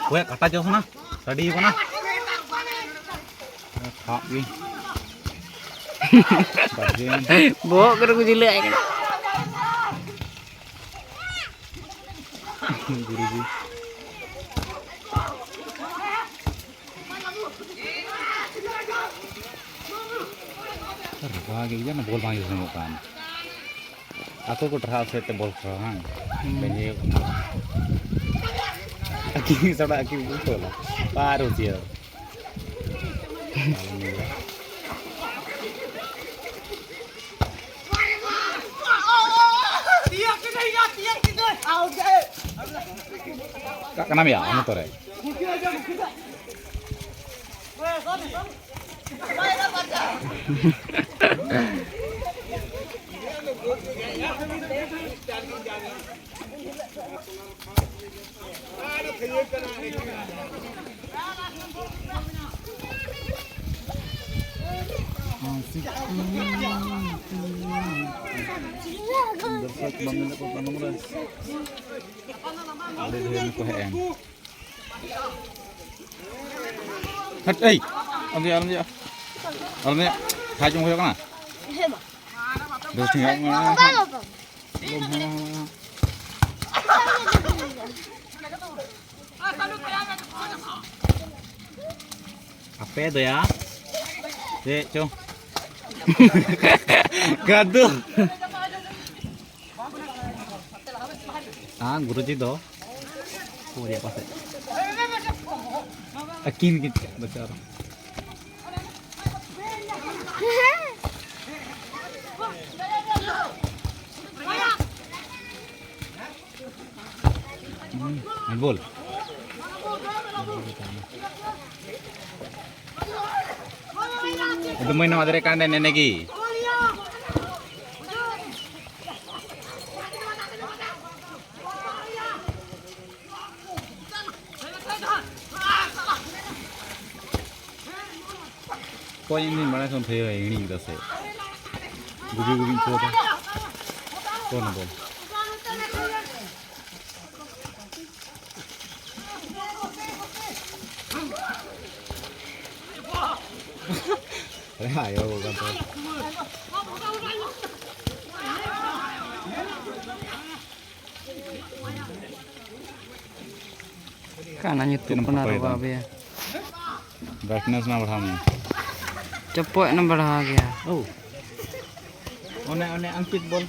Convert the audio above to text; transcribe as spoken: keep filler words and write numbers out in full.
ᱚᱠᱚᱭᱟᱜ ᱠᱟᱴᱟ ᱡᱚᱥ ᱱᱟ? ᱥᱟᱰᱮ ᱠᱟᱱᱟ᱾ ᱥᱟᱵ ᱜᱮ᱾ ᱵᱟᱡᱮᱱ᱾ ᱵᱚᱦᱚᱜ ᱠᱚᱨᱮ ᱠᱚ ᱡᱤᱞᱟᱹ ᱟᱭ ᱠᱟᱱᱟ᱾ ᱜᱩᱨᱩᱡᱤ᱾ ᱨᱚᱵᱟ ᱜᱮ ᱡᱮᱱᱚ ᱵᱚᱞ ᱵᱟᱝ ᱧᱟᱢᱚᱜ ᱠᱟᱱ᱾ ᱟᱠᱚ ᱠᱚ ᱴᱟᱨᱦᱟᱣ ᱥᱮᱫ ᱛᱮ ᱵᱚᱞ ᱴᱟᱨᱦᱟᱣ ᱵᱟᱝ? ᱦᱩᱸ᱾ ᱵᱮᱸᱡᱮ ᱠᱟᱱᱟ᱾ ᱟᱹᱠᱤ ᱥᱟᱲᱟ ᱟᱹᱠᱤ ᱩᱞᱴᱟᱹᱣ ᱞᱟ᱾ ᱯᱟᱨ ᱩᱪᱤᱭᱟ᱾ ᱠᱟᱜ ᱠᱟᱱᱟ ᱢᱮᱭᱟ ᱟᱢ ᱛᱚᱨᱮ᱾ ᱫᱚᱨᱥᱚᱠ ᱵᱟᱢ ᱧᱮᱞᱮᱫ ᱠᱚᱣᱟ ᱛᱟᱭᱱᱚᱢ ᱨᱮ? ᱟᱹᱰᱤ ᱰᱷᱮᱨ ᱠᱚ ᱦᱮᱡ ᱮᱱ᱾ ᱦᱟᱴ, ᱮᱭ! ᱟᱞᱚᱢ ᱫᱮᱭᱟ, ᱟᱞᱚᱢ ᱫᱮᱭᱟ᱾ ᱟᱞᱚᱢ ᱫᱮᱭᱟ᱾ ᱥᱟᱦᱟᱡᱽ ᱮᱢ ᱠᱷᱚᱡᱚᱜ ᱠᱟᱱᱟ? ᱵᱮᱥ ᱴᱷᱤᱠ ᱜᱮᱭᱟ᱾ ᱟᱯᱮ ᱫᱚᱭᱟ᱾ ᱪᱮᱫ ᱪᱚ᱾ ᱠᱟᱫᱩ᱾ ᱟᱨ ᱜᱩᱨᱩᱡᱤ ᱫᱚ ᱠᱚ ᱨᱮᱭᱟᱜ ᱯᱟᱥᱮ᱾ ᱟᱹᱠᱤᱱ ᱜᱮ ᱪᱮᱫ ᱵᱮᱪᱟᱨᱟ᱾ ᱦᱮᱸᱰᱵᱚᱞ᱾ ᱫᱩᱢᱟᱹᱭ ᱱᱚᱣᱟ ᱫᱷᱟᱨᱮ ᱠᱟᱱ ᱫᱮ ᱱᱮᱱᱮᱜᱤ᱾ ᱚᱠᱚᱭ ᱤᱧ ᱫᱩᱧ ᱵᱟᱲᱟᱭ ᱠᱷᱟᱱ ᱛᱷᱟᱹᱭᱟᱹ ᱦᱤᱲᱤᱧ ᱠᱮᱫᱟ ᱥᱮ᱾ ᱜᱩᱵᱤ ᱜᱩᱵᱤᱧ ᱠᱚ ᱫᱟ᱾ ᱠᱚᱱ ᱵᱚᱞ᱾ ᱟᱨᱮ ᱦᱟᱭ ᱵᱟᱵᱟ ᱠᱟᱱ ᱛᱟᱭᱟ᱾ ᱠᱟᱱᱟ ᱧᱩᱛᱩᱢ ᱛᱤᱱᱟᱹᱜ ᱠᱟᱱᱟ ᱯᱷᱳᱴᱳᱭᱮᱫᱟ? ᱨᱚᱵᱟ ᱵᱮ᱾ ᱵᱨᱟᱭᱴᱱᱮᱥ ᱢᱟ ᱵᱟᱲᱦᱟᱣ ᱢᱮ᱾ ᱪᱚᱯᱚᱡ ᱮᱢ ᱵᱟᱲᱦᱟᱣ ᱜᱮᱭᱟ᱾ ᱳ᱾ ᱚᱱᱮ, ᱚᱱᱮ ᱟᱝᱠᱤᱛ ᱵᱚᱞ᱾